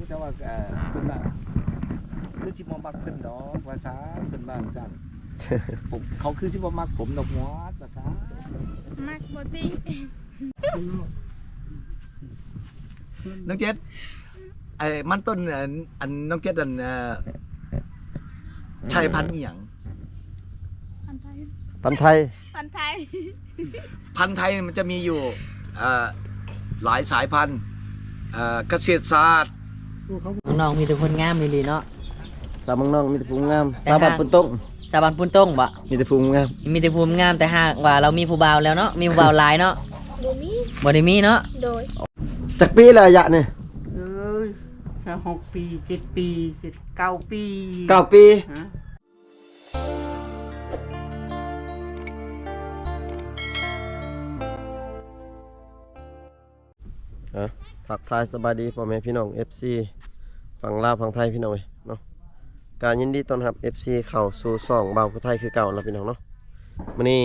ແຕ່ວ່າ ເອີ ເພິ່ນວ່າ ຄືຊິບໍ່ມັກເພິ່ນດອກ ວ່າຊັ້ນ ເພິ່ນວ່າຈັ່ງຊັ້ນ ຜົມ ເຂົາຄືຊິບໍ່ມັກຜົມດອກໝວດ ວ່າຊັ້ນ ມັກບໍ່ຕິ. ນ້ອງເຈັດ ໄອ້ມັນຕົ້ນ ອັນ ນ້ອງເຈັດ ອັນ ເອີ ໃຊ້ພັນອີ່ຫຍັງ? ພັນໄທ ພັນໄທ ພັນໄທ ພັນໄທມັນຈະມີຢູ່ ເອີ ຫຼາຍສາຍພັນ ເອີ ກະເສດສາດ. ເມືອງນອກມີແຕ່ຄົນງາມອີ່ຫຼີເນາະ. ສາວເມືອງນອກມີແຕ່ຜູ້ງາມ. ແຕ່ ສາວບ້ານປຸນຕົງ ສາວບ້ານປຸນຕົງບໍ? ມີແຕ່ຜູ້ງາມ ມີແຕ່ຜູ້ງາມ ແຕ່ຫາກວ່າລາວມີຜູ້ບ່າວແລ້ວເນາະ ມີຜູ້ບ່າວຫຼາຍເນາະ. ບໍ່ມີ ບໍ່ໄດ້ມີເນາະ. ໂດຍ. ຈັກປີແລ້ວອາຍະນີ້? ເອີຍ ຫ້າຫົກປີ ເຈັດປີ ເຈັດ ເກົ້າປີ ເກົ້າປີ. ຮະ? ອ່ະ ທັກທາຍສະບາຍດີພໍ່ແມ່ພີ່ນ້ອງ ເອັຟຊີ ຝັ່ງລາວຝັ່ງໄທພີ່ນ້ອງເອີຍເນາະ. ກະຍິນດີຕ້ອນຮັບ ເອັຟຊີ ເຂົ້າສູ່ຊ່ອງບ່າວຜູ້ໄທຄືເກົ່າລະພີ່ນ້ອງເນາະ. ມື້ນີ້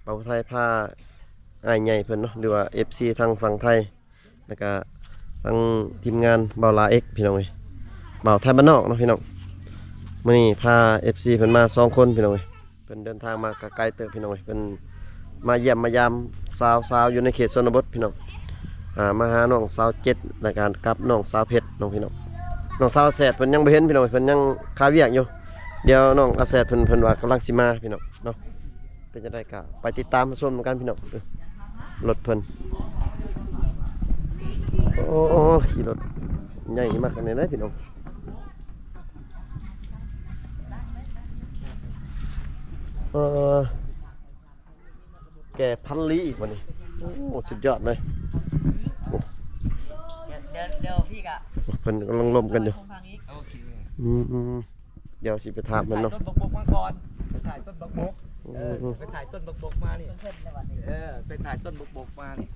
ບ່າວຜູ້ໄທພາອ້າຍໃຫຍ່ເພິ່ນເນາະ ຫຼືວ່າ ເອັຟຊີ ທາງຝັ່ງໄທ ແລ້ວກະທັງທີມງານບ່າວລາເອັກພີ່ນ້ອງເອີຍ ບ່າວໄທບ້ານນອກເນາະພີ່ນ້ອງ. ມື້ນີ້ພາ ເອັຟຊີ ເພິ່ນມາສອງຄົນພີ່ນ້ອງເອີຍ. ເພິ່ນເດີນທາງມາກະໄກເຕີບພີ່ນ້ອງເອີຍ ເພິ່ນມາຢ້ຽມມາຢາມສາວໆ ຢູ່ໃນເຂດຊົນນະບົດພີ່ນ້ອງ. ອ່າ ມາຫານ້ອງສາວເຈັດ ແລ້ວກະກັບນ້ອງສາວເພັດເນາະພີ່ນ້ອງ. ນ້ອງສາວແສດເພິ່ນຍັງບໍ່ເຫັນພີ່ນ້ອງ ເພິ່ນຍັງຄາວຽກຢູ່. ດຽວນ້ອງອາແສດເພິ່ນ ເພິ່ນວ່າກຳລັງຊິມາພີ່ນ້ອງເນາະ. ເປັນຈັ່ງໃດກະໄປຕິດຕາມຊົມນຳກັນພີ່ນ້ອງ. ເອີ ລົດເພິ່ນ ໂອ້ ໂອ້ ໂອ້ ຂີ່ລົດໃຫຍ່ມາຂະໜາດໃດພີ່ນ້ອງ. ເອີ ແກ່ພັນລີອີກບັດນີ້. ໂອ້ ສຸດຍອດເລີຍ. ດຽວ ດຽວພີ່ກະ ເພິ່ນກຳລັງລົມກັນຢູ່. ໂອເຄ ອືມໆ ດຽວຊິໄປຖາມເພິ່ນເນາະ. ໄປຖ່າຍຕົ້ນບົກບົກມາກ່ອນ ໄປຖ່າຍຕົ້ນບົກບົກ. ອືມໆ ເອີ ໄປຖ່າຍຕົ້ນບົກບົກມານີ້. ເອີ ໄປຖ່າຍຕົ້ນບົກບົກມານີ້.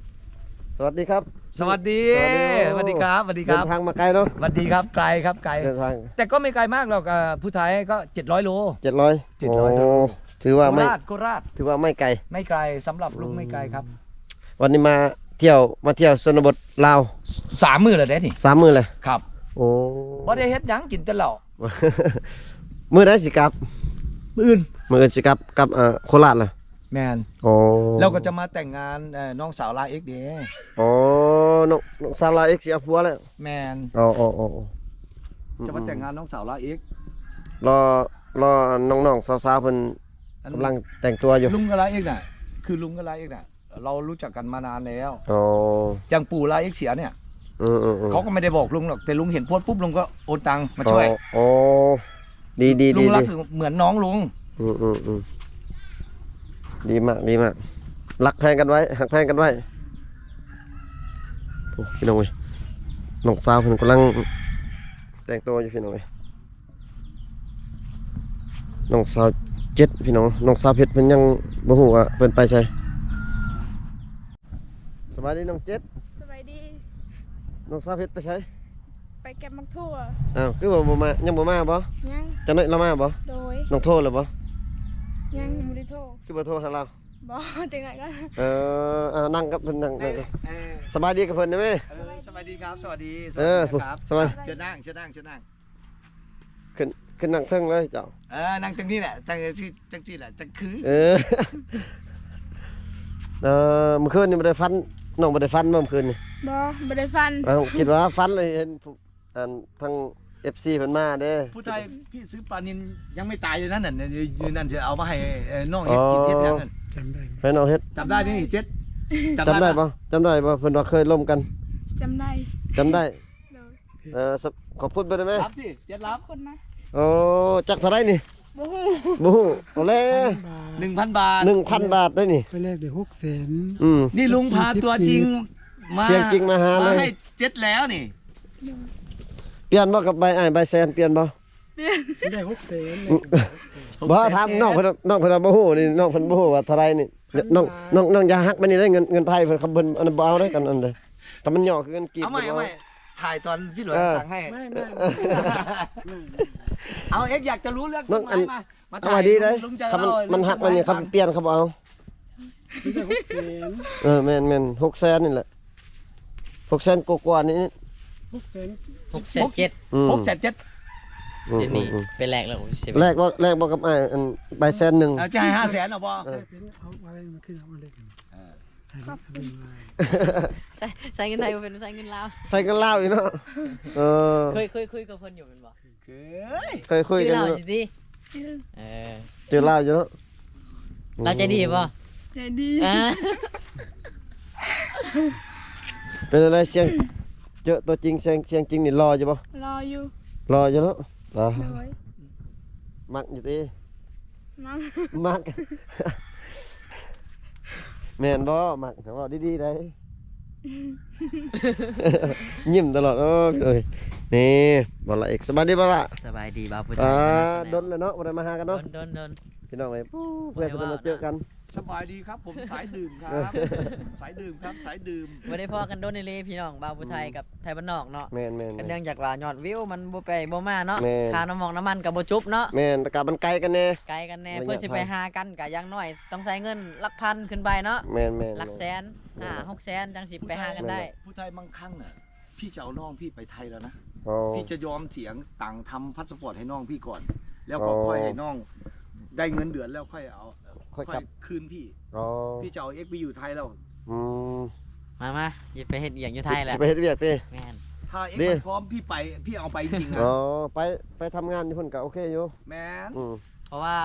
ສະຫວັດດີຄັບ ສະຫວັດດີ ສະຫວັດດີ ສະຫວັດດີຄັບ ສະຫວັດດີຄັບ. ເດີນທາງມາໄກເນາະ. ສະຫວັດດີຄັບ ໄກຄັບ ໄກ. ເດີນທາງ ແຕ່ກໍໄມ່ໄກມາກດອກ ເອີ ພູໄທກໍເຈັດຮ້ອຍໂລ. ເຈັດຮ້ອຍ ເຈັດຮ້ອຍໂລ. ໂອ້ ຖືວ່າໄມ່ ໂຄລາດ ໂຄລາດ ຖືວ່າໄມ່ໄກ ໄມ່ໄກ ສຳລັບລຸງໄມ່ໄກຄັບ. ອືມ ວັນນີ້ມາທ່ຽວ ມາທ່ຽວຊົນນະບົດລາວ ສາມມື້ແລ້ວເດ້ນີ້. ສາມມື້ແລ້ວ. ຄັບ. ໂອ້ ບໍ່ໄດ້ເຮັດຫຍັງ ກິນແຕ່ເຫຼົ້າ. ມື້ໃດຊິກັບ? ມື້ອື່ນ ມື້ອື່ນຊິກັບ ກັບ ເອີ ໂຄລາດລະ. ແມ່ນ. ໂອ້ ແລ້ວກໍຈະມາແຕ່ງງານ ເອີ ນ້ອງສາວລາເອັກເດ້. ໂອ້ ນ້ອງ ນ້ອງສາວລາເອັກຊິເອົາຜົວແລ້ວ. ແມ່ນ. ໂອ້ ໂອ້ ໂອ້ ໂອ້ ຈະມາແຕ່ງງານນ້ອງສາວລາເອັກ. ອືມ ລໍ ລໍນ້ອງໆ ສາວໆ ເພິ່ນ ອັນ ກຳລັງແຕ່ງຕົວຢູ່. ລຸງກັບລາເອັກນະ ຄືລຸງກັບລາເອັກນະ ເຮົາຮູ້ຈັກກັນມານານແລ້ວ. ອໍ ຈັ່ງປູ່ລາເອັກເສຍເນ່ຍ ອືມໆໆ ເຂົາກໍໄມ່ໄດ້ບອກລຸງດອກ ແຕ່ລຸງເຫັນໂພສປຸບ ລຸງກໍໂອນຕັງມາຊ່ວຍ. ອໍ ອໍ ດີໆໆ ລຸງລັກ ດີ ເໝືອນນ້ອງລຸງ. ອືມໆໆ ດີມາກ ດີມາກ ຮັກແພງກັນໄວ້ ຮັກແພງກັນໄວ້. ໂອ້ ພີ່ນ້ອງເອີຍ ນ້ອງສາວເພິ່ນກຳລັງແຕ່ງຕົວຢູ່ ພີ່ນ້ອງເອີຍ. ນ້ອງສາວເຈັດ ພີ່ນ້ອງ ນ້ອງສາວເພັດເພິ່ນຍັງບໍ່ຮູ້ວ່າເພິ່ນໄປໃສ. ສະບາຍດີນ້ອງເຈັດ. ສະບາຍດີ. ນ້ອງສາວເພັດໄປໃສ? ໄປເກັບໝາກຖົ່ວ. ອ້າວ ຄືວ່າບໍ່ມາ ຍັງບໍ່ມາບໍ່? ຍັງ. ຈັກໜ້ອຍລາວມາບໍ່? ໂດຍ. ນ້ອງໂທແລ້ວບໍ່? ຍັງ ຍັງບໍ່ໄດ້ໂທ. ຄືບໍ່ໂທຫາລາວ? ບໍ່ ຈັກໜ້ອຍກ່ອນ. ເອີ ອ່າ ນັ່ງກັບເພິ່ນ ນັ່ງ ນັ່ງ. ເອີ ສະບາຍດີກັບເພິ່ນໄດ້ໄໝ? ເອີ ສະບາຍດີຄັບ ສະຫວັດດີ ເອີ ສະຫວັດດີຄັບ. ສະຫວັດ ເຊີນນັ່ງ ເຊີນນັ່ງ ເຊີນນັ່ງ. ຂຶ້ນ ຂຶ້ນນັ່ງເທິງເລີຍເຈົ້າ. ເອີ ນັ່ງຈັ່ງນີ້ແຫຼະ ຈັ່ງ ຈັ່ງຊີ້ແຫຼະ ຈັ່ງຄື. ເອີ ເອີ ມື້ຄືນນີ້ບໍ່ໄດ້ຝັນ ນ້ອງບໍ່ໄດ້ຝັນບໍ່ມື້ຄືນນີ້? ບໍ່ ບໍ່ໄດ້ຝັນ. ເອົ້າ ຄິດວ່າຝັນເລີຍ ເຫັນຜູ້ ອັນ ທາງ ເອັຟຊີ ເພິ່ນມາເດ້. ຜູ້ໄທ ພີ່ຊື້ປານິນຍັງໄມ່ຕາຍຢູ່ນັ້ນນະ ຢູ່ ຢູ່ນັ້ນ ຈະເອົາມາໃຫ້ ເອີ ນ້ອງເຮັດກິນ ອໍ ເຮັດຫຍັງນັ້ນ. ຈຳໄດ້ ໃຫ້ນ້ອງເຮັດ ຈຳໄດ້ໄໝເຈັດ? ຈຳໄດ້ບໍ່? ຈຳໄດ້ບໍ່? ເພິ່ນວ່າເຄີຍລົມກັນ. ຈຳໄດ້ ຈຳໄດ້. ໂດຍ. ເອີ ຂອບຄຸນເພິ່ນໄດ້ໄໝ? ຮັບຊິ ເຈັດຮັບ. ຄົນນະ ໂອ້ ຈັກເທົ່າໃດນີ້? ບໍ່ຮູ້ ບໍ່ຮູ້. ໂອ້ແລະ ໜຶ່ງພັນບາດ ໜຶ່ງພັນບາດໄດ້ນີ້ ໄປແລກໄດ້ຫົກແສນ. ອືມ ນີ້ລຸງພາຕົວຈິງມາ ສຽງຈິງມາຫາເລີຍ ມາໃຫ້ເຈັດແລ້ວນີ້. ປ່ຽນບໍ່ກັບໃບອ້າຍໃບແສນ ປ່ຽນບໍ່? ປ່ຽນ ໄດ້ຫົກແສນ. ບໍ່ ຖາມນ້ອງເພິ່ນ ນ້ອງເພິ່ນບໍ່ຮູ້ນີ້ ນ້ອງເພິ່ນບໍ່ຮູ້ວ່າເທົ່າໃດນີ້. ນ້ອງ ນ້ອງ ນ້ອງຢ່າຫັກໄປນີ້ເດ້ ເງິນ ເງິນໄທເພິ່ນ ເຂົາເພິ່ນອັນນັ້ນບໍ່ເອົາເດ້ ກັນອັນເດ້ ຖ້າມັນຫຍໍ້ຄືເງິນກີບ. ເອົາໃໝ່ ເອົາໃໝ່ ຖ່າຍຕອນທີ່ຫຼວງ ເອີ ຕ່າງໃຫ້. ເອົາ ເອັກຢາກຈະຮູ້ເລື່ອງຕົ້ນໄມ້ມາ ມາຖ່າຍ. ເອົາໄວ້ດີເດ້ ຄັນມັນ ມັນຫັກໄປນີ້ ເຂົາປ່ຽນ ເຂົາບໍ່ເອົາ. ມີແຕ່ຫົກແສນ. ເອີ ແມ່ນໆ ຫົກແສນນີ້ແຫຼະ ຫົກແສນກວ່າໆນີ້. ຫົກແສນ ຫົກແສນເຈັດ ອືມ ຫົກແສນເຈັດ ອືມ ດຽວນີ້ ອືມ ໄປແລກແລ້ວ ໂອ້ຍ ເສຍ ແລກບໍ່ ແລກບໍ່ກັບອ້າຍ ອັນ ໃບແສນໜຶ່ງ ເອົາ ຈະໃຫ້ຫ້າແສນເອົາບໍ່? ເອີ ເອີ ເປັນ ເອົາ ເອົາ ເອົາ ເອົາ ເອີ ໃຊ້ ໃຊ້ເງິນໄທບໍ່ເປັນ ໃຊ້ເງິນລາວ ໃຊ້ເງິນລາວຢູ່ເນາະ ເອີ ເຄີຍ ເຄີຍຄຸຍກັບເພິ່ນຢູ່ແມ່ນບໍ່? ເຄີຍ ເຄີຍຄຸຍກັນຢູ່ ຊື່ລາວຢູ່ຕິ? ເອີ ເຈີລາວຢູ່ເນາະ ລາວໃຈດີບໍ່? ໃຈດີ ອ່າ ເປັນຈັ່ງໃດ ສຽງ ເຈີຕົວຈິງ ສຽງ ສຽງຈິງນີ້ຫຼໍ່ຢູ່ບໍ່? ຫຼໍ່ຢູ່ ຫຼໍ່ຢູ່ເນາະ ອ່າ ໂດຍ ມັກຢູ່ຕິ? ມັກ ມັກ ແມ່ນບໍ່? ມັກ ເວົ້າດີໆໄດ໋ ຍິ້ມຕະຫຼອດ ໂອ້ຍ ນີ້ ບ່າວລະເອກ ສະບາຍດີບ່າວລະ? ສະບາຍດີບ່າວຜູ້ໄທ ອ່າ ດົນແລ້ວເນາະ ບໍ່ໄດ້ມາຫາກັນເນາະ ດົນໆ ພີ່ນ້ອງເອີຍ ເພື່ອຊິໄດ້ມາເຈີກັນ ສະບາຍດີຄັບ ຜົມສາຍດື່ມຄັບ ສາຍດື່ມຄັບ ສາຍດື່ມ ບໍ່ໄດ້ພໍ້ກັນດົນອີ່ຫຼີ ພີ່ນ້ອງ ບ່າວຜູ້ໄທ ອືມ ກັບໄທບ້ານນອກເນາະ ແມ່ນໆໆ ກໍເນື່ອງຈາກວ່າຍອດວິວມັນບໍ່ໄປບໍ່ມາເນາະ ແມ່ນ ຄ່ານ້ຳມັນ ນ້ຳມັນກໍບໍ່ຈຸບເນາະ ແມ່ນ ແລ້ວກໍມັນໄກກັນແດ່ ໄກກັນແດ່ ລະຍະ ເພື່ອຊິໄປຫາກັນກໍຢ່າງໜ້ອຍຕ້ອງໃຊ້ເງິນຫຼັກພັນຂຶ້ນໄປເນາະ ແມ່ນໆໆ ຫຼັກແສນ ຫ້າຫົກແສນ ຈັ່ງຊິໄປຫາກັນໄດ້ ຜູ້ໄທບາງຄັ້ງນະ ພີ່ຈະເອົານ້ອງພີ່ໄປໄທແລ້ວນະ ອໍ ພີ່ຈະຍອມເສຍຕັງທຳພາສປອດໃຫ້ນ້ອງພີ່ກ່ອນ ແລ້ວກໍ ອໍ ຄ່ອຍໃຫ້ນ້ອງໄດ້ເງິນເດືອນແລ້ວຄ່ອຍເອົາ ຄ່ອຍກັບ ຄ່ອຍຄືນພີ່ ອໍ ພີ່ຈະເອົາເອັກໄປຢູ່ໄທແລ້ວ ອືມ ມາໆ ຊິໄປເຮັດວຽກຢູ່ໄທແຫຼະ ຊິໄປເຮັດວຽກຕິ ແມ່ນ ຖ້າເອັກ ດີ ມັນພ້ອມ ພີ່ໄປ ພີ່ເອົາໄປຈິງໆນະ ອໍ ໄປ ໄປທຳງານຢູ່ພຸ້ນກໍໂອເຄຢູ່ ແມ່ນ ອືມ ເພາະວ່າ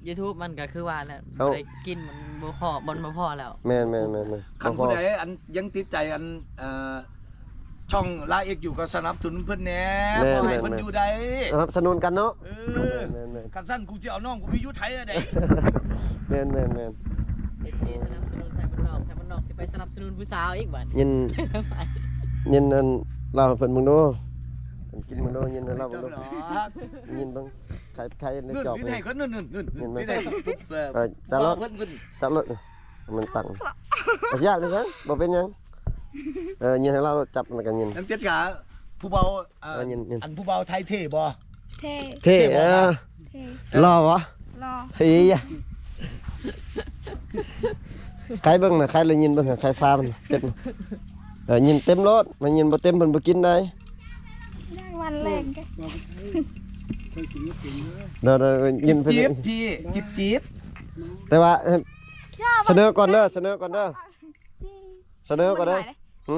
ຢູທູບມັນກໍຄືວ່າແຫຼະ ເອົ້າ ບໍ່ໄດ້ກິນ ມັນບໍ່ພໍ້ ມັນບໍ່ພໍ້ແລ້ວ ແມ່ນໆໆໆ ຄັນຜູ້ໃດອັນຍັງຕິດໃຈອັນ ເອີ ຊ່ອງລາວເອັກຢູ່ກໍສະໜັບສະໜູນເພິ່ນແດ່ ແມ່ນໆໆ ພໍໃຫ້ເພິ່ນຢູ່ໄດ້ ສະໜັບສະໜູນກັນເນາະ ເອີ ແມ່ນໆໆ ຄັນຊັ້ນກູຊິເອົານ້ອງກູໄປຢູ່ໄທແລ້ວໃດ ແມ່ນໆໆ ເອັຟຊີສະໜັບສະໜູນໄທບ້ານນອກ ໄທບ້ານນອກຊິໄປສະໜັບສະໜູນຜູ້ສາວອີກບາດນີ້ ຍິນ ຍິນອັນລາວໃຫ້ເພິ່ນເບິ່ງດູ ເພິ່ນກິນເບິ່ງດູ ຍິນໃຫ້ລາວເບິ່ງດູ ຍິນເບິ່ງ ຂາຍ ຂາຍໃນຈອກນີ້ ເຫັນບໍ່? ເອີ ຈັບລົດ ຈັບລົດ ມັນຕັ້ງ ບໍ່ຍາກເດ້ຊັ້ນ ບໍ່ເປັນຫຍັງ ເອີ ຍິນໃຫ້ລາວຈັບ ແລ້ວກໍຍິນ ອັນເຈັດກະ ຜູ້ບ່າວ ເອີ ຍິນ ຍິນ ອັນຜູ້ບ່າວໄທເທ່ບໍ່? ເທ່ ເທ່ ເທ່ບໍ່? ເອີ ເທ່ ຫຼໍ່ບໍ່? ຫຼໍ່ ເຮີຍ ຂາຍເບິ່ງນະ ຂາຍແລ້ວຍິນເບິ່ງ ຂາຍຟ້າມັນເປັດ ເອີ ຍິນເຕັມໂລດ ມັນຍິນບໍ່ເຕັມເພິ່ນບໍ່ກິນໄດ໋ ຍ່າງວັນແລງກະ ເດີໆ ຍິນເພິ່ນ ຈີບໆ ຈີບໆ ແຕ່ວ່າ ເອີ ສະເໜີກ່ອນເດີ ສະເໜີກ່ອນເດີ ສະເໜີກ່ອນເດີ ຫຶ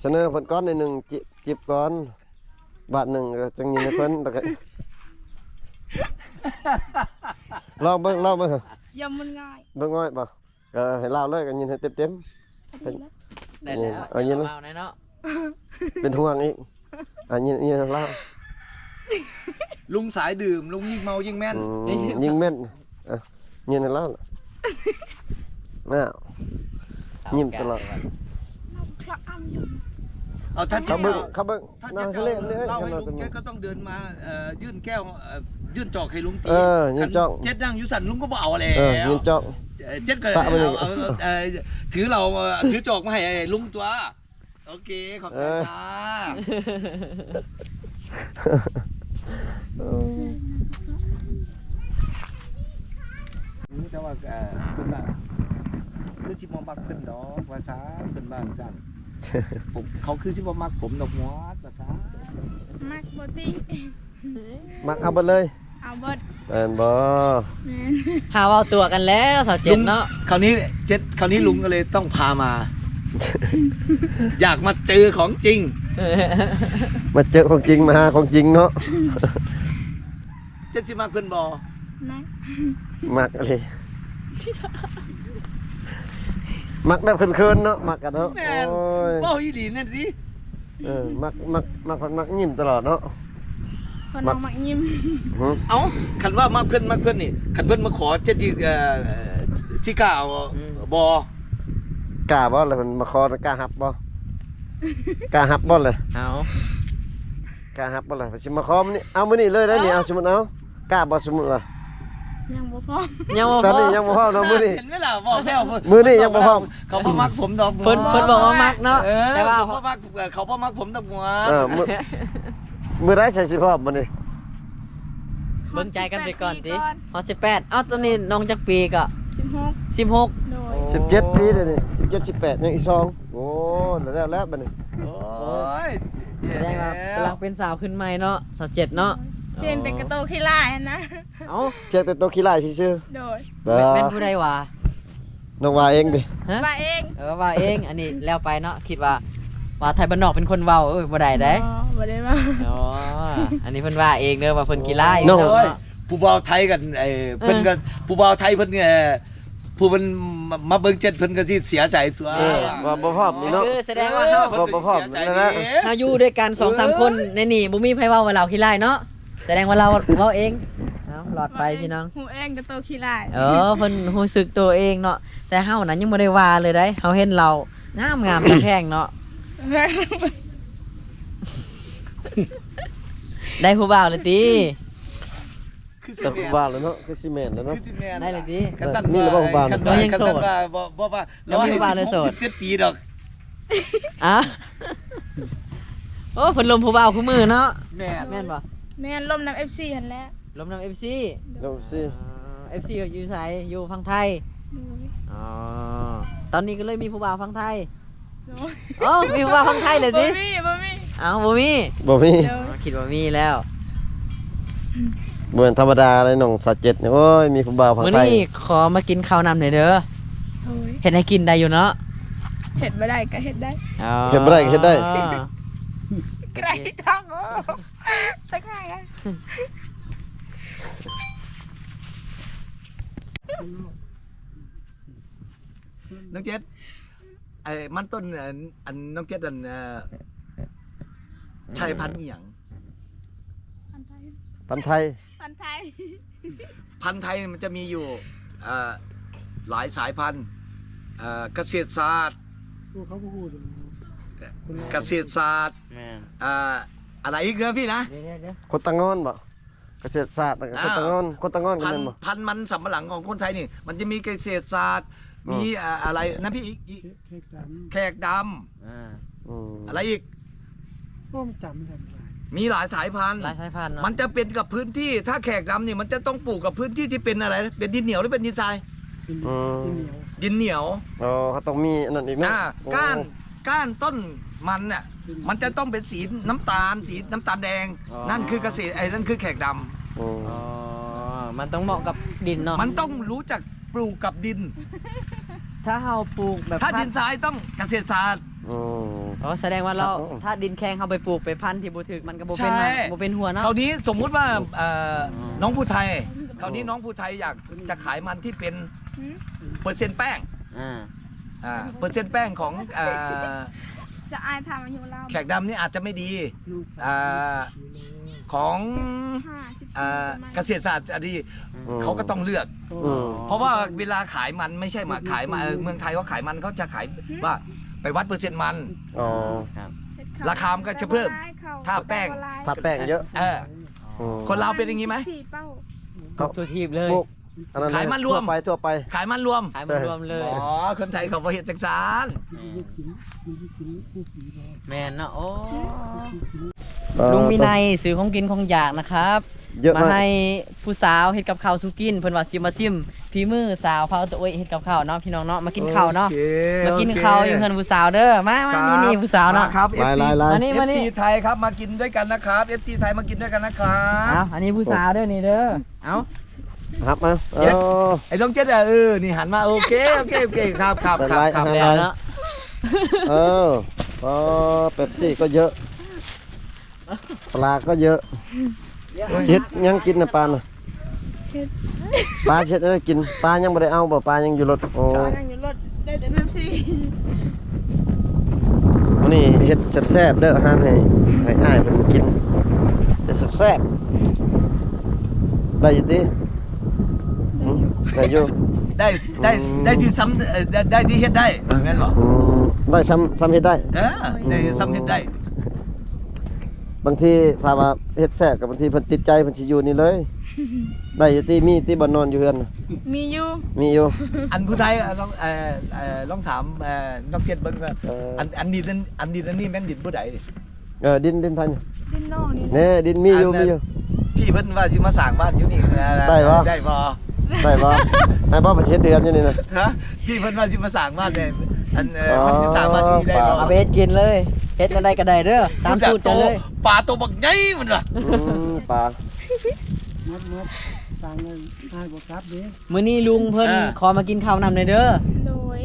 ສະເໜີເພິ່ນກ່ອນໜ້ອຍໜຶ່ງ ຈີບ ຈີບກ່ອນ ບາດໜຶ່ງ ຈັ່ງຍິນໃຫ້ເພິ່ນ ແລ້ວກໍ ລອງເບິ່ງ ລອງເບິ່ງ ຢ່າມັນງ່າຍ ເບິ່ງງ່າຍບໍ່? ເອີ ໃຫ້ລາວເລີຍ ກໍຍິນໃຫ້ເຕັມໆ ໄດ້ແລ້ວ ເອົາຍິນ ເອົາແນ່ເນາະ ເປັນຫ່ວງອີກ ອ່ະ ຍິນ ຍິນໃຫ້ລາວ ລຸງສາຍດື່ມ ລຸງຍິ່ງເມົາຍິ່ງແມ່ນ ອືມ ຍິ່ງແມ່ນ ອ່ະ ຍິນໃຫ້ລາວ ອ້າວ ຍິ້ມຕະຫຼອດ ເອົາ ຖ້າເຈົ້າເບິ່ງ ເຂົາເບິ່ງ ຖ້າເຈົ້າເຈົ້າເລີຍ ເລົ່າໃຫ້ລຸງ ເຈົ້າກໍຕ້ອງເດີນມາ ເອີ ຍື່ນແກ້ວ ເອີ ຍື່ນຈອກໃຫ້ລຸງຕີ ເອີ ຍື່ນຈອກ ຄັນເຈັດນັ່ງຢູ່ຊັ້ນ ລຸງກໍບໍ່ເອົາແລ້ວ ເອີ ຍື່ນຈອກ ເຈັດກໍເອົາ ເອົາ ເອີ ຖືເຫຼົ້າ ເອີ ຖືຈອກມາໃຫ້ລຸງຕົວະ ໂອເຄ ຂອບໃຈ ເອີ ຈ້າ ແຕ່ວ່າ ເອີ ເພິ່ນວ່າ ຄືຊິບໍ່ມັກເພິ່ນດອກ ວ່າຊັ້ນ ເພິ່ນວ່າຈັ່ງຊັ້ນ ຜົມ ເຂົາຄືຊິບໍ່ມັກຜົມດອກ ວ່າຊັ້ນ ມັກບໍ່ຕິ ມັກເອົາເບິດເລີຍ ເອົາເບິດ ແມ່ນບໍ່? ແມ່ນ ຫາເວົ້າຕົວະກັນແລ້ວ ຊາວເຈັດເນາະ ຄາວນີ້ເຈັດ ຄາວນີ້ລຸງກໍເລີຍຕ້ອງພາມາ ຢາກມາເຈີຂອງຈິງ ມາເຈີຂອງຈິງ ມາຫາຂອງຈິງເນາະ ເຈັດຊິມັກເພິ່ນບໍ່? ມັກ ມັກອີ່ຫຼີ ມັກແບບເຂີນໆເນາະ ມັກກັນເນາະ ແມ່ນ ໂອ້ຍ ເວົ້າອີ່ຫຼີນັ້ນຕິ ເອີ ມັກ ມັກ ມັກ ມັກ ມັກຍິ້ມຕະຫຼອດເນາະ ເພິ່ນ ມັກ ມັກຍິ້ມ ຫຶ ເອົ້າ ຄັນວ່າມັກເພິ່ນ ມັກເພິ່ນນີ້ ຄັນເພິ່ນມາຂໍ ເຈັດຊິ ເອີ ຊິກ້າເອົາ ອືມ ບໍ່? ກ້າບໍ່ລະ ເພິ່ນມາຂໍ ກ້າຮັບບໍ່? ກ້າຮັບບໍ່ລະ? ເອົາ ກ້າຮັບບໍ່ລະ? ເພິ່ນຊິມາຂໍມື້ນີ້ ເອົາມື້ນີ້ເລີຍໄດ໋ນີ້ ເອົາ ສົມມຸດເອົາ ກ້າບໍ່ ສົມມຸດວ່າ ຍັງບໍ່ພ້ອມ ຍັງບໍ່ພ້ອມ ຕອນນີ້ຍັງບໍ່ພ້ອມເນາະ ມື້ນີ້ ເຫັນໄໝລະ ບອກແລ້ວ ມື້ນີ້ຍັງບໍ່ພ້ອມ ເຂົາບໍ່ມັກຜົມດອກ ເພິ່ນ ເພິ່ນບອກວ່າມັກເນາະ ເອີ ແຕ່ວ່າ ເຂົາບໍ່ມັກ ເອີ ເຂົາບໍ່ມັກຜົມດອກ ເອີ ມື້ ມື້ໃດໃສ່ຊິພ້ອມບັດນີ້ ເບິ່ງໃຈກັນໄປກ່ອນຕິ ຮອດສິບແປດ ເອົ້າ ຕອນນີ້ນ້ອງຈັກປີກໍ? ສິບຫົກ ສິບຫົກ ໂດຍ ສິບເຈັດປີດຽວນີ້ ສິບເຈັດ ສິບແປດ ຍັງອີກສອງ ໂອ້ ແລ້ວ ແລ້ວບັດນີ້ ໂອ້ຍ ສະແດງວ່າກຳລັງເປັນສາວຂຶ້ນໃໝ່ເນາະ ຊາວເຈັດເນາະ. ພຽງແຕ່ກະໂຕຂີ້ລ້າຍຫັ້ນນະ. ເອົ້າ ພຽງແຕ່ໂຕຂີ້ລ້າຍຊື່ໆ. ໂດຍ. ແມ່ນ ແມ່ນຜູ້ໃດຫວາ? ນ້ອງວ່າເອງຕິ? ຮະ? ວ່າເອງ. ເອີ ວ່າເອງ. ອັນນີ້ແລ້ວໄປເນາະ ຄິດວ່າ ວ່າໄທບ້ານນອກເປັນຄົນເວົ້າ. ເອີຍ ບໍ່ໄດ້ເດ້. ບໍ່ ບໍ່ໄດ້ເວົ້າ. ອໍ ອັນນີ້ເພິ່ນວ່າເອງເດີ ວ່າເພິ່ນຂີ້ລ້າຍເນາະ. ຜູ້ບ່າວໄທກັນ ເອີ ເອີ ເພິ່ນກໍ ຜູ້ບ່າວໄທເພິ່ນ ເອີ ຜູ້ເພິ່ນມາເບິ່ງເຈັດເພິ່ນກໍຊິເສຍໃຈຕົວະ. ເອີ ວ່າບໍ່ພ້ອມນີ້ເນາະ. ເອີ ສະແດງວ່າເຮົາ ເອີ ເພິ່ນກໍຊິເສຍໃຈເດ້. ເຮົາຢູ່ດ້ວຍກັນສອງສາມຄົນໃນນີ້ ບໍ່ມີໃຜເວົ້າວ່າລາວຂີ້ລ້າຍເນາະ. ສະແດງວ່າລາວເວົ້າເອງ. ເອົາ ລອດໄປພີ່ນ້ອງ. ຮູ້ເອງກໍໂຕຂີ້ລ້າຍ. ເອີ ເພິ່ນຮູ້ສຶກໂຕເອງເນາະ. ແຕ່ເຮົານັ້ນຍັງບໍ່ໄດ້ວ່າເລີຍໄດ໋. ເຮົາເຫັນລາວງາມໆ ຕາແພງເນາະ. ໄດ້ຜູ້ບ່າວແລ້ວຕິ? ຄືຊິແມ່ນ ວ່າແລ້ວເນາະ ຄືຊິແມ່ນແລ້ວເນາະ. ຄືຊິແມ່ນ ໄດ້ແລ້ວຕິ? ຄັນຊັ້ນ ມີແລ້ວບໍ່ຜູ້ບ່າວ? ຄັນວ່າ ຄັນຊັ້ນວ່າບໍ່ ບໍ່ວ່າ ລາວ ລາວ ຍັງໂສດ ສິບຫົກ ສິບເຈັດປີດອກ. ອ້າວ ໂອ້ ເພິ່ນລົມຜູ້ບ່າວຄູ່ມື້ເນາະ. ແມ່ນ ແມ່ນບໍ່? ແມ່ນ ລົມນຳເອັຟຊີຫັ້ນແຫຼະ. ລົມນຳເອັຟຊີ. ໂດຍ ລົມເອັຟຊີ. ເອີ ເອັຟຊີຢູ່ໃສ? ຢູ່ຝັ່ງໄທ. ໂດຍ. ອໍ ຕອນນີ້ກໍເລີຍມີຜູ້ບ່າວຝັ່ງໄທ. ໂດຍ. ໂອ້ ມີຜູ້ບ່າວຝັ່ງໄທເລີຍຕິ? ບໍ່ມີ ບໍ່ມີ. ອ້າວ ບໍ່ມີ? ບໍ່ມີ. ໂດຍ. ອໍ ຄິດວ່າມີແລ້ວ. ບໍ່ແມ່ນທຳມະດາເດ້ນ້ອງຊາວເຈັດນີ້. ໂອ້ຍ ມີຜູ້ບ່າວຝັ່ງໄທ. ມື້ນີ້ຂໍມາກິນເຂົ້ານຳແດ່ເດີ. ໂດຍ. ເຮັດໃຫ້ກິນໄດ້ຢູ່ເນາະ? ເຮັດບໍ່ໄດ້ກໍເຮັດໄດ້. ອໍ ເຮັດບໍ່ໄດ້ກໍເຮັດໄດ້. ອໍ ໄກທັງ ໂອ້ ຕັກຫາຍ. ນ້ອງເຈັດ ໄອ້ມັນຕົ້ນ ອັນ ອັນນ້ອງເຈັດ ອັນ ເອີ ໃຊ້ພັນອີ່ຫຍັງ? ພັນໄທ ພັນໄທ ພັນໄທ ພັນໄທມັນຈະມີຢູ່ ເອີ ຫຼາຍສາຍພັນ ເອີ ກະເສດສາດ ໂອ້ ເຂົາບໍ່ຮູ້ເດ້ ກະເສດສາດ ແມ່ນ ເອີ ອະໄລອີກເດີພີ່ນະ? ດຽວໆໆ ຄົນຕາງອນບໍ? ກະເສດສາດ ແລ້ວກໍ ອ່າ ຄົນຕາງອນ ຄົນຕາງອນກໍແມ່ນບໍ່? ພັນ ພັນມັນສຳປະຫຼັງຂອງຄົນໄທນີ້ ມັນຈະມີກະເສດສາດ ອືມ ມີ ອາ ອະໄລນະພີ່ ອີກ ອີກ ແຂກດຳ ແຂກດຳ ອ່າ ອືມ ອະໄລອີກ? ໂອ້ ມັນຈຳໄດ້ຫຼາຍ ມີຫຼາຍສາຍພັນ ຫຼາຍສາຍພັນເນາະ ມັນຈະເປັນກັບພື້ນທີ່ ຖ້າແຂກດຳນີ້ ມັນຈະຕ້ອງປູກກັບພື້ນທີ່ທີ່ເປັນອະໄລ ເປັນດິນໜຽວ ຫຼື ເປັນດິນຊາຍ? ດິນ ອືມ ດິນໜຽວ ດິນໜຽວ ອໍ ເຂົາຕ້ອງມີອັນນັ້ນອີກເນາະ ອ່າ ໂອ້ ກ້ານ ກ້ານຕົ້ນມັນນະ ມັນຈະຕ້ອງເປັນສີນ້ຳຕານ ສີນ້ຳຕານແດງ ອໍ ນັ້ນຄືກະເສດ ໄອ້ນັ້ນຄືແຂກດຳ ໂອ້ ອໍ ມັນຕ້ອງເໝາະກັບດິນເນາະ ມັນຕ້ອງຮູ້ຈັກປູກກັບດິນ ຖ້າເຮົາປູກແບບ ຖ້າດິນຊາຍຕ້ອງກະເສດສາດ ໂອ້ ອໍ ສະແດງວ່າເຮົາ ຄັບ ຖ້າດິນແຂງເຮົາໄປປູກໄປພັນທີ່ບໍ່ຖືກ ມັນກໍບໍ່ເປັນ ໃຊ່ ບໍ່ເປັນຫົວເນາະ ຄາວນີ້ສົມມຸດວ່າ ເອີ ອໍ ນ້ອງຜູ້ໄທ ຄາວນີ້ນ້ອງຜູ້ໄທຢາກຈະຂາຍມັນທີ່ເປັນ ເປີເຊັນແປ້ງ ອ່າ ອ່າ ເປີເຊັນແປ້ງຂອງ ອ່າ ຈະອາຍຖາມອາຍຸລາວ ແຂກດຳນີ້ອາດຈະໄມ່ດີ ອ່າ ຂອງ ສິບຫ້າ ສິບສີ່ ອ່າ ປະມານ ກະເສດສາດອະດີ ອືມ ເຂົາກໍຕ້ອງເລືອກ ອືມ ເພາະວ່າເວລາຂາຍມັນ ໄມ່ໃຊ່ມາຂາຍມາ ເອີ ເມືອງໄທເຂົາຂາຍມັນ ເຂົາຈະຂາຍ ອືມ ວ່າໄປວັດເປີເຊັນມັນ ອໍ ຄັບ ລາຄາມັນກໍຈະເພີ່ມ ຖ້າແປ້ງ ຖ້າແປ້ງເຍາະ ເອີ ອືມ ຄົນລາວເປັນຢ່າງນີ້ໄໝ? ສີ່ເປົ້າ ທຸກທົ່ວທີບເລີຍ ຂາຍມັນລວມ ທົ່ວໄປ ທົ່ວໄປ ຂາຍມັນລວມ ຂາຍມັນລວມເລີຍ ໃຊ່ ອໍ ຄົນໄທເຂົາບໍ່ເຮັດຈັ່ງຊັ້ນ ແມ່ນເນາະ ໂອ້ ລຸງມີໄນຊື້ຂອງກິນຂອງຢາກນະຄັບ ເຍອະມາກ ມາໃຫ້ຜູ້ສາວເຮັດກັບເຂົ້າສູ່ກິນ ເພິ່ນວ່າຊິມາຊິມ ຝີມືສາວພາວຕະໂອ້ຍເຮັດກັບເຂົ້າເນາະ ພີ່ນ້ອງເນາະ ມາກິນເຂົ້າເນາະ ໂອເຄ ມາກິນເຂົ້າ ໂອເຄ ຢູ່ເຮືອນຜູ້ສາວເດີ ມາ ມາ ມາ ນີ້ ນີ້ຜູ້ສາວເນາະ ມາຄັບ ມາ ເອັຟຊີ ຫຼາຍໆ ມານີ້ ມານີ້ ເອັຟຊີໄທຄັບ ມາກິນດ້ວຍກັນນະຄັບ ເອັຟຊີໄທມາກິນດ້ວຍກັນນະຄັບ ອ້າວ ອັນນີ້ຜູ້ສາວເດີ ນີ້ເດີ ເອົາ ຮັບມາ ເຈັດ ເອົາ ໄອ້ນ້ອງເຈັດ ເອີ ນີ້ຫັນມາ ໂອເຄ ໂອເຄ ໂອເຄ ຄັບ ຄັບ ຄັບ ແລ້ວເນາະ ເອີ ອໍ ເປັບຊີກໍເຍອະ ປາກໍເຍອະ ເຈັດ ຍັງກິນນະປານະ ເຮັດ ປາເຮັດແນວໃດກິນ ປາຍັງບໍ່ໄດ້ເອົາບໍ່ ປາຍັງຢູ່ລົດ ໂອ້ ຍັງຢູ່ລົດ ໄດ້ແຕ່ເປັບຊີ ມື້ນີ້ເຮັດແຊບໆເດີ ອາຫານໃຫ້ ໃຫ້ອ້າຍເພິ່ນກິນ ເຮັດແຊບໆ ໄດ້ຢູ່ຕິ ໄດ້ຢູ່ ໄດ້ ໄດ້ ອືມ ໄດ້ທີ່ຊ່ຳ ເອີ ໄດ້ ໄດ້ທີ່ເຮັດໄດ້ ແມ່ນບໍ່ ອືມ ໄດ້ຊ່ຳ ຊ່ຳເຮັດໄດ້ ເອີ ໄດ້ຊ່ຳເຮັດໄດ້ ບາງທີຖ້າວ່າເຮັດແຊບກໍບາງທີເພິ່ນຕິດໃຈເພິ່ນຊິຢູ່ນີ້ເລີຍ ໄດ້ຢູ່ຕິ ມີຕິບ່ອນນອນຢູ່ເຮືອນ ມີຢູ່ ມີຢູ່ ອັນຜູ້ໃດ ເອີ ລອງ ເອີ ເອີ ລອງຖາມ ເອີ ນ້ອງເຈັດເບິ່ງວ່າ ເອີ ອັນ ອັນດິນ ອັນດິນອັນນີ້ແມ່ນດິນຜູ້ໃດນີ້ ເອີ ດິນ ດິນໃຜນີ້ ດິນນ້ອງນີ້ ແນ່ ດິນມີຢູ່ ອັນ ມີຢູ່ ພີ່ເພິ່ນວ່າຊິມາສ້າງບ້ານຢູ່ນີ້ ໄດ້ບໍ່ ໄດ້ບໍ່ ໄດ້ບໍ່ ໄດ້ບໍ່ ເພິ່ນຊິເຮັດເຮືອນຢູ່ນີ້ນະ ຮະ ພີ່ເພິ່ນວ່າຊິມາສ້າງບ້ານແດ່ ອັນ ເອີ ອໍ ເພິ່ນຊິສ້າງບ້ານຢູ່ນີ້ໄດ້ບໍ່ ເອົາໄປເຮັດກິນເລີຍ ເຮັດແນວໃດກໍໄດ້ເດີ້ ຕາມສູດເຈົ້າເລີຍ. ປາໂຕບັກໃຫຍ່ມັນວ່າ ອືມ ປາ ໝົດ ໝົດ ສັ່ງເລີຍ ອ້າຍບໍ່ກັບເດ້. ມື້ນີ້ລຸງເພິ່ນ ອ່າ ຂໍມາກິນເຂົ້ານຳແດ່ເດີ້. ໂດຍ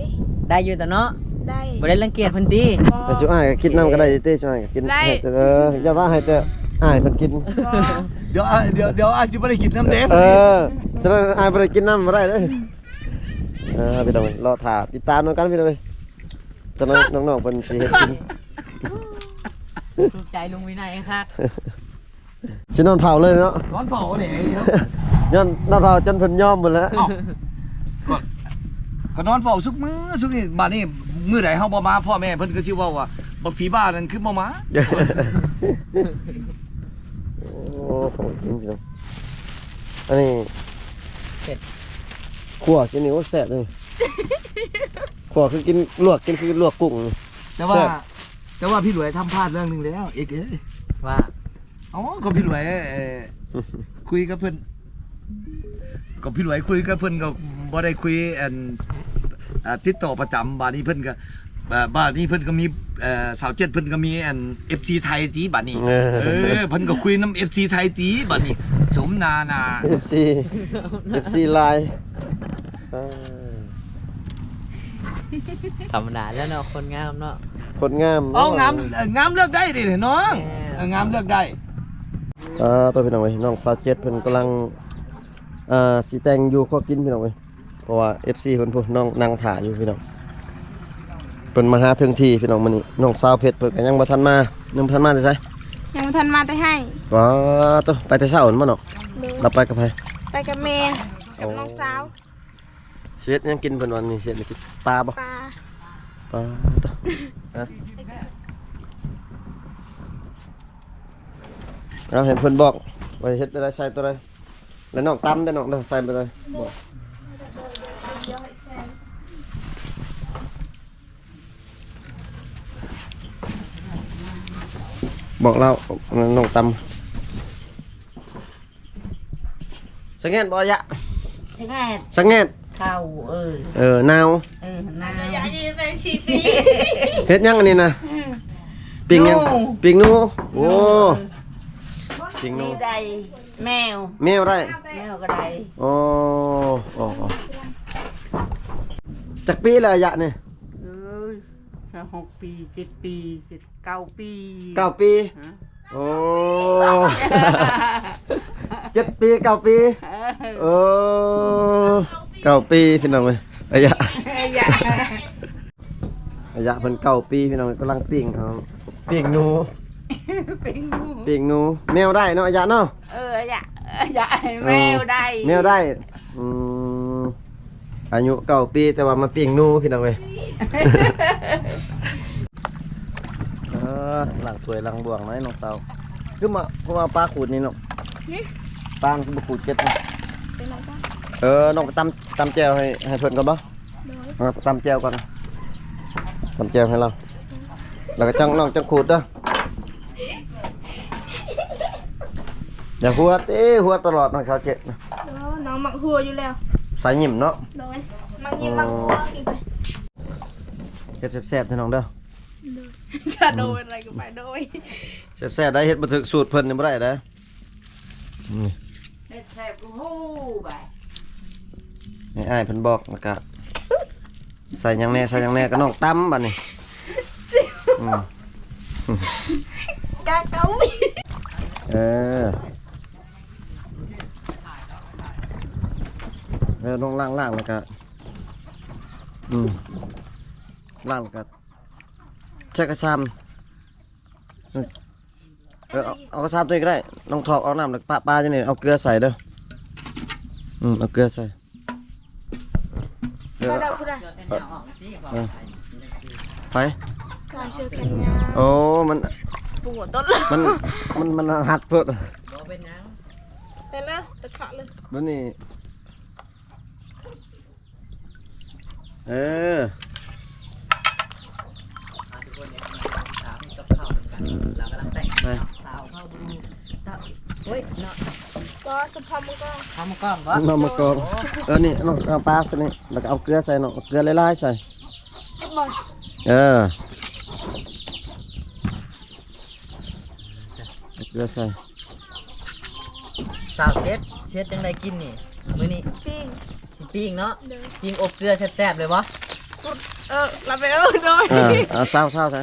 ໄດ້ຢູ່ຕະເນາະ? ໄດ້ ບໍ່ໄດ້ລັງກຽດເພິ່ນຕິ? ບໍ່ ແຕ່ຊຸອ້າຍກໍກິນນຳກໍໄດ້ຕິ ຊຸອ້າຍກໍກິນ ໄດ້ ໃຫ້ແຕ່ ເອີ ຢ່າວ່າໃຫ້ແຕ່ອ້າຍເພິ່ນກິນ. ບໍ່ ດຽວ ດຽວ ດຽວອ້າຍຊິບໍ່ໄດ້ກິນນຳເດ້. ເອີ ຈະນັ້ນອ້າຍບໍ່ໄດ້ກິນນຳບໍ່ໄດ້ເດີ້. ເອີ ພີ່ນ້ອງເອີຍ ລໍຖ້າຕິດຕາມນຳກັນພີ່ນ້ອງເອີຍ ຈະນ້ອຍນ້ອງໆເພິ່ນຊິເຮັດກິນ. ຖືກໃຈລຸງວິໄນຄັກ. ຊິນອນເຝົ້າເລີຍເນາະ ນອນເຝົ້າແຫຼະ ຍ້ອນນອນເຝົ້າຈົນເພິ່ນຍອມໝົດແລ້ວ. ເອົ້າ ກໍ ກໍນອນເຝົ້າຊຸກມື້ຊຸກນີ້ ບາດນີ້ມື້ໃດເຮົາບໍ່ມາ ພໍ່ແມ່ເພິ່ນກໍຊິເວົ້າວ່າ ບັກຜີບ້ານັ້ນຄືບໍ່ມາ. ໂອ້ໂຫ ອັນນີ້ເຜັດ ຂົ້ວກິນນີ້ ໂອ້ ແຊບເລີຍ. ຂົ້ວຄືກິນ ລວກກິນຄືລວກກຸ້ງ. ແຕ່ວ່າ ແຊບ ແຕ່ວ່າພີ່ຫຼວຍທຳພາດເລື່ອງໜຶ່ງແລ້ວ ເອກເອີຍ. ວ່າ? ເອົ້າ ກໍພີ່ຫຼວຍ ເອີ ຄຸຍກັບເພິ່ນ ກໍພີ່ຫຼວຍຄຸຍກັບເພິ່ນ ກໍບໍ່ໄດ້ຄຸຍ ອັນ ອ່າ ຕິດຕໍ່ປະຈຳ. ບາດນີ້ເພິ່ນກໍ ເອີ ບາດນີ້ເພິ່ນກໍມີ ເອີ ຊາວເຈັດ ເພິ່ນກໍມີ ອັນ ເອັບຊີ ໄທຕິ ບາດນີ້. ເອີ ເອີ ເພິ່ນກໍຄຸຍນຳ ເອັບຊີ ໄທຕິ ບາດນີ້ ສົມໜ້າໜ້າ ເອັບຊີ ເອັບຊີລາຍ. ເອີ ທຳມະດາແລ້ວເນາະ ຄົນງາມເນາະ ຄົນງາມ. ເອົ້າ ເນາະ ງາມ ເອີ ງາມເລືອກໄດ້ເດ້ນ້ອງ. ແມ່ນ ເອີ ງາມເລືອກໄດ້. ອ່າ ໂຕພີ່ນ້ອງເອີຍ ນ້ອງຊາວເຈັດເພິ່ນກຳລັງ ອ່າ ຊິແຕ່ງຢູ່ຄົວກິນພີ່ນ້ອງເອີຍ ເພາະວ່າ ເອັບຊີ ເພິ່ນພຸ້ນ ນ້ອງນັ່ງຖ້າຢູ່ພີ່ນ້ອງ. ເພິ່ນມາຫາເຖິງທີ່ພີ່ນ້ອງມື້ນີ້. ນ້ອງສາວເພັດເພິ່ນກໍຍັງບໍ່ທັນມາ. ຍັງບໍ່ທັນມາແຕ່ໃສ? ຍັງບໍ່ທັນມາແຕ່ໄຮ່. ວ້າ ໂຕ ໄປແຕ່ເຊົ້າຫັ້ນບໍ່ນ້ອງ? ໂດຍ ລາວໄປກັບໃຜ? ໄປກັບແມ່ ກັບ ໂອ້ ນ້ອງສາວ. ຊິເຮັດຫຍັງກິນເພິ່ນວ່ານີ້ ຊິເຮັດຫຍັງກິນ? ປາບໍ່? ປາ ປາ ໂຕ ຮະ ເອົາ ໃຫ້ເພິ່ນບອກວ່າເຮັດແນວໃດ ໃສ່ໂຕໃດ. ແລ້ວນ້ອງຕຳເດີ້ນ້ອງເດີ້ ໃສ່ໄປເລີຍ. ບອກ ບອກລາວ ນ້ອງຕຳ. ສະແງດບໍ່ຍະ? ສະແງດ ສະແງດ ເຂົ້າ ເອີ ເອີ ນາວ ເອີ ນາວ ຢາກກິນແຕ່ສີ່ປີ. ເຮັດຫຍັງອັນນີ້ນະ? ອືມ ປີ້ງຫຍັງ? ໜູ ປີ້ງໜູ. ໂອ້ ເອີ ປີ້ງໜູ ນີ້ໄດ້ ແມວ ແມວໄດ້ ແມວກໍໄດ້. ໂອ້ ໂອ້ ໂອ້ ຈັກປີແລ້ວຍະນີ້? ເອີຍ ຫ້າຫົກປີ ເຈັດປີ ເຈັດ ເກົ້າປີ ເກົ້າປີ. ຮະ ໂອ້ ເຈັດປີ ເກົ້າປີ. ເອີ ເອີ ເກົ້າປີພີ່ນ້ອງເອີຍ ອາຍະ ອາຍະ ອາຍະເພິ່ນເກົ້າປີພີ່ນ້ອງ ກຳລັງປີ້ງ ປີ້ງໜູ ປີ້ງໜູ ປີ້ງໜູ. ແມວໄດ້ເນາະ ອາຍະເນາະ? ເອີ ອາຍະ ອາຍະ ເອີ ແມວໄດ້ ແມວໄດ້. ອືມ ອາຍຸເກົ້າປີ ແຕ່ວ່າມາປີ້ງໜູພີ່ນ້ອງເອີຍ. ເອີ ລ້າງຖ້ວຍລ້າງບ່ວງໜ້ອຍນ້ອງສາວ. ຄືມາ ຄືມາປາຂູດນີ້ນ້ອງ? ຫຶ? ປາຄືບໍ່ຂູດເກັບນີ້? ເປັນຫຍັງ? ເອີ ນ້ອງໄປຕຳ ຕຳແຈ່ວໃຫ້ ໃຫ້ເພິ່ນກ່ອນບໍ່? ໂດຍ ເອົາ ຕຳແຈ່ວກ່ອນ ຕຳແຈ່ວໃຫ້ລາວ ແລ້ວກໍຈັ່ງ ນ້ອງຈັ່ງຂູດເດີ້. ຢ່າຫົວຕິ ຫົວຕະຫຼອດນ້ອງຊາວເຈັດນະ. ໂອ້ ນ້ອງມັກຫົວຢູ່ແລ້ວ ສາຍຍິ້ມເນາະ. ໂດຍ ມັກຍິ້ມ ໂອ້ ມັກຫົວ. ເຮັດແຊບໆເດີ້ນ້ອງເດີ້. ໂດຍ ຖ້າໂດຍ ອືມ ອະໄລກໍໄປໂດຍ. ແຊບໆໄດ໋ ເຮັດບໍ່ຖືກສູດເພິ່ນນີ້ບໍ່ໄດ້ເດີ້. ອືມ ເຮັດແຊບກໍຮູ້ບາດ ໃຫ້ອ້າຍເພິ່ນບອກ ແລ້ວກະໃສ່ຫຍັງແດ່ ໃສ່ຫຍັງແດ່ ກະນ້ອງຕຳບາດນີ້. ອືມ ກະເກົາ ເອີ ເອີ ນ້ອງລ້າງໆ ແລ້ວກະ ອືມ ລ້າງແລ້ວກະ ໃສ່ກະຊາມ ເອີ ເອົາ ເອົາກະຊາມຕົວນີ້ກໍໄດ້ ນ້ອງຖອກເອົານ້ຳ ແລ້ວປະປາຢູ່ນີ້ ເອົາເກືອໃສ່ເດີ້. ອືມ ເອົາເກືອໃສ່ ເອີ ເອີ ໃຜ? ໂອ້ ມັນ ປູຕົ້ນ ມັນ ມັນ ມັນຫັດໂພດ ບໍ່ເປັນຫຍັງ ເປັນເລີຍ ຕະເຄາະເລີຍ ມັນນີ້. ເອີ ອ່າ ທຸກຄົນ ດຽວເຮົາມາກິນເຂົ້າກັບເຂົ້ານຳກັນ ເຮົາກຳລັງແຕ່ງ ໄປ ເຂົ້າ ເຂົ້າບຣູ ເຂົ້າ ໂອ້ຍ ເນາະ ກໍສະເພາະໝູກອງ ເອົາໝູກອງບໍ່? ເອົາໝູກອງ ໂອ້ ເອີ ນີ້ນ້ອງ ເອົາປາໃສ່ນີ້ ແລ້ວກໍເອົາເກືອໃສ່ເນາະ ເອົາເກືອຫຼາຍໆໃສ່ ເຮັດບໍ່? ເອີ. ເກືອໃສ່ ຊາວເຈັດ ເຮັດຈັ່ງໃດກິນນີ້ມື້ນີ້? ປີ້ງ ຊິປີ້ງເນາະ ໂດຍ ປີ້ງອົບເກືອແຊບໆເລີຍບໍ່? ເອີ ລະໄປ ເອີ ໂດຍ ເອີ ເອົາຊາວ ຊາວໃສ່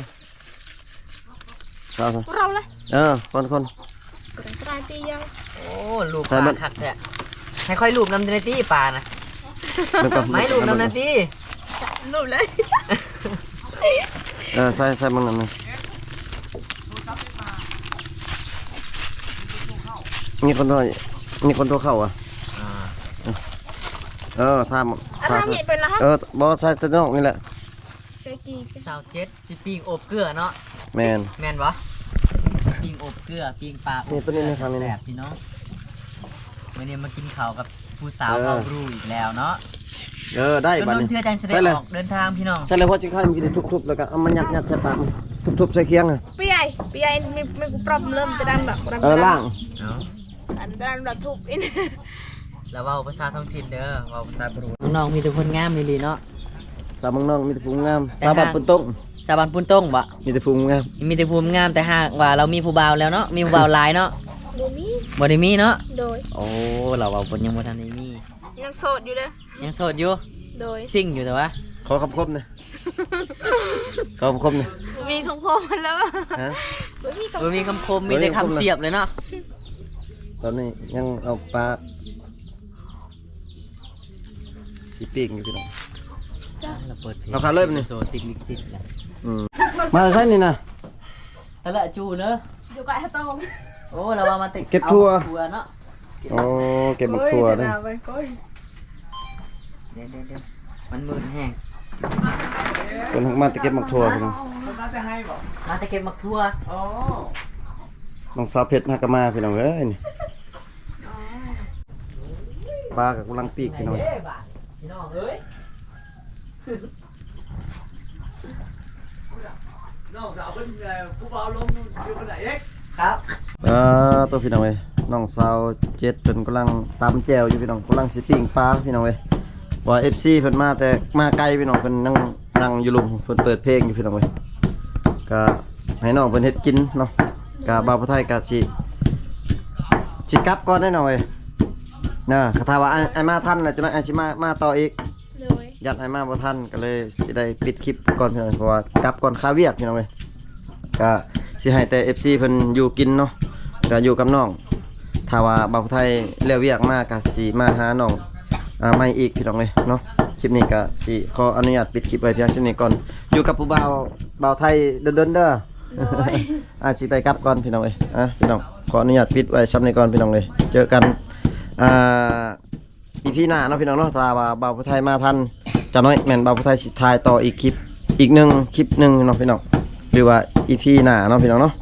ຊາວໃສ່ ເອົາເລີຍ ເອີ ຄົນໆ ຕາຍຕີຍັງ ໂອ້ ລູກ ໃສ່ມັນ ປາຄັກແທ້ ໃຫ້ຂ້ອຍລູບນຳແດ່ຕິປານະ ມາໃຫ້ລູບນຳແດ່ຕິ ລູບເລີຍ ເອີ ໃສ່ ໃສ່ມັນນັ້ນນະ ມີຄົນໂທ ມີຄົນໂທເຂົ້າອ່ະ ອ່າ ເອີ ຖາມ ຖາມ ເອີ ບໍ່ ໃສ່ແຕ່ນອກນີ້ແຫຼະ ຊາວເຈັດ ຊິປີ້ງອົບເກືອເນາະ ແມ່ນ ແມ່ນບໍ່? ປີ້ງອົບເກືອ ປີ້ງປາອົບເກືອແຊບໆ ພີ່ນ້ອງ ມື້ນີ້ມາກິນເຂົ້າກັບຜູ້ສາວເວົ້າບຣູອີກແລ້ວເນາະ ເອີ ໄດ້ບັດນີ້ ເທື່ອຈັ່ງຊິໄດ້ອອກເດີນທາງພີ່ນ້ອງ ໃສ່ແລ້ວ ພໍຊິໄຂ່ມັນກິນ ທຸບໆ ແລ້ວກໍເອົາມາຍັດໆໃສ່ປາກ ທຸບໆໃສ່ຄຽງ ປຽຍ ປຽຍ ມີ ມີປຣອບເລີມ ແຕ່ດຳດອກ ເອີ ລ້າງ ເອົາ ອັນນັ້ນລະທຸບອີກ ລະເວົ້າພາສາທ້ອງຖິ່ນເດີ ເວົ້າພາສາບຣູ ເມືອງນອກມີແຕ່ຄົນງາມອີ່ຫຼີເນາະ ສາວເມືອງນອກມີແຕ່ຜູ້ງາມ ສາວບ້ານປຸນຕົງ ສາວບ້ານປຸນຕົງບໍ? ມີແຕ່ຜູ້ງາມ ມີແຕ່ຜູ້ງາມ ແຕ່ຫາກວ່າລາວມີຜູ້ບ່າວແລ້ວເນາະ ມີຜູ້ບ່າວຫຼາຍເນາະ ບໍ່ມີ ບໍ່ໄດ້ມີເນາະ ໂດຍ ໂອ້ ລາວວ່າເພິ່ນຍັງບໍ່ທັນໄດ້ມີ ຍັງໂສດຢູ່ເດີ ຍັງໂສດຢູ່ ໂດຍ ຊິງຢູ່ແຕ່ວ່າ ຂໍຄຳຄົມແດ່ ຂໍຄຳຄົມແດ່ ບໍ່ມີຄຳຄົມແລ້ວ ຮະ ບໍ່ມີຄຳຄົມ ມີແຕ່ຄຳສຽບເລີຍເນາະ ຕອນນີ້ຍັງເອົາປາຊິປີ້ງຢູ່ພີ່ນ້ອງ ລະເປີດເພງ ເອົາຂາເລີຍບັດນີ້ ໂຊຕິດລິກສິດແລ້ວ ອືມ ມາແຕ່ໃສນີ້ນະ? ຕະລະຈູເດີ ຢູ່ໃກ້ຫາໂຕງ ໂອ້ ລາວວ່າມາແຕ່ເກັບຖົ່ວ ເອົາຖົ່ວເນາະ ໂອ້ ເກັບໝາກຖົ່ວເດີ ເດີໆໆ ມັນມືດແຮງ ເພິ່ນມາແຕ່ເກັບໝາກຖົ່ວພີ່ນ້ອງ ມາແຕ່ເກັບໝາກຖົ່ວ ອໍ ນ້ອງສາວເພັດຫາກະມາພີ່ນ້ອງເອີຍ ນີ້ ປາກໍກຳລັງປີກພີ່ນ້ອງ ພີ່ນ້ອງເອີຍ ນ້ອງສາວເພິ່ນ ເອີ ຜູ້ບ່າວລົງຢູ່ພຸ້ນນະເອກ ຄັບ ເອີ ໂຕພີ່ນ້ອງເອີຍ ນ້ອງສາວເຈັດເພິ່ນກຳລັງຕຳແຈ່ວຢູ່ພີ່ນ້ອງ ກຳລັງຊິປີ້ງປາພີ່ນ້ອງເອີຍ ວ່າເອັຟຊີເພິ່ນມາແຕ່ ມາໄກພີ່ນ້ອງ ເພິ່ນນັ່ງ ນັ່ງຢູ່ລຸ່ມ ເພິ່ນເປີດເພງຢູ່ພີ່ນ້ອງເອີຍ ກະໃຫ້ນ້ອງເພິ່ນເຮັດກິນເນາະ ກະບ່າວຜູ້ໄທກະຊິ ຊິກັບກ່ອນເດ້ນ້ອງເອີຍ ນະ ກະຖ້າວ່າອ້າຍ ອ້າຍມາທັນແລ້ວ ຈັກໜ້ອຍອ້າຍຊິມາ ມາຕໍ່ອີກ ໂດຍ ຢ້ານອ້າຍມາບໍ່ທັນ ກໍເລີຍຊິໄດ້ປິດຄລິບກ່ອນພີ່ນ້ອງ ເພາະວ່າກັບກ່ອນຄາວຽກພີ່ນ້ອງເອີຍ ກະຊິໃຫ້ແຕ່ເອັຟຊີເພິ່ນຢູ່ກິນເນາະ ກະຢູ່ກັບນ້ອງ ຖ້າວ່າບ່າວຜູ້ໄທແລ້ວວຽກມາ ກະຊິມາຫານ້ອງ ອ່າ ໃໝ່ອີກພີ່ນ້ອງເອີຍເນາະ ຄລິບນີ້ກະຊິຂໍອະນຸຍາດປິດຄລິບໄວ້ພຽງສ່ຳນີ້ກ່ອນ ຢູ່ກັບຜູ້ບ່າວ ບ່າວໄທດົນໆເດີ ໂດຍ ອາດຊິໄດ້ກັບກ່ອນພີ່ນ້ອງເອີຍ ອ່າ ພີ່ນ້ອງ ຂໍອະນຸຍາດປິດໄວ້ສ່ຳນີ້ກ່ອນພີ່ນ້ອງເອີຍ ເຈີກັນ ອ່າ ອີພີໜ້າເນາະພີ່ນ້ອງເນາະ ຖ້າວ່າບ່າວຜູ້ໄທມາທັນ ຈັກໜ້ອຍແມ່ນບ່າວຜູ້ໄທຊິຖ່າຍຕໍ່ອີກຄລິບ ອີກໜຶ່ງຄລິບໜຶ່ງເນາະພີ່ນ້ອງ ຫຼືວ່າອີພີໜ້າເນາະພີ່ນ້ອງເນາະ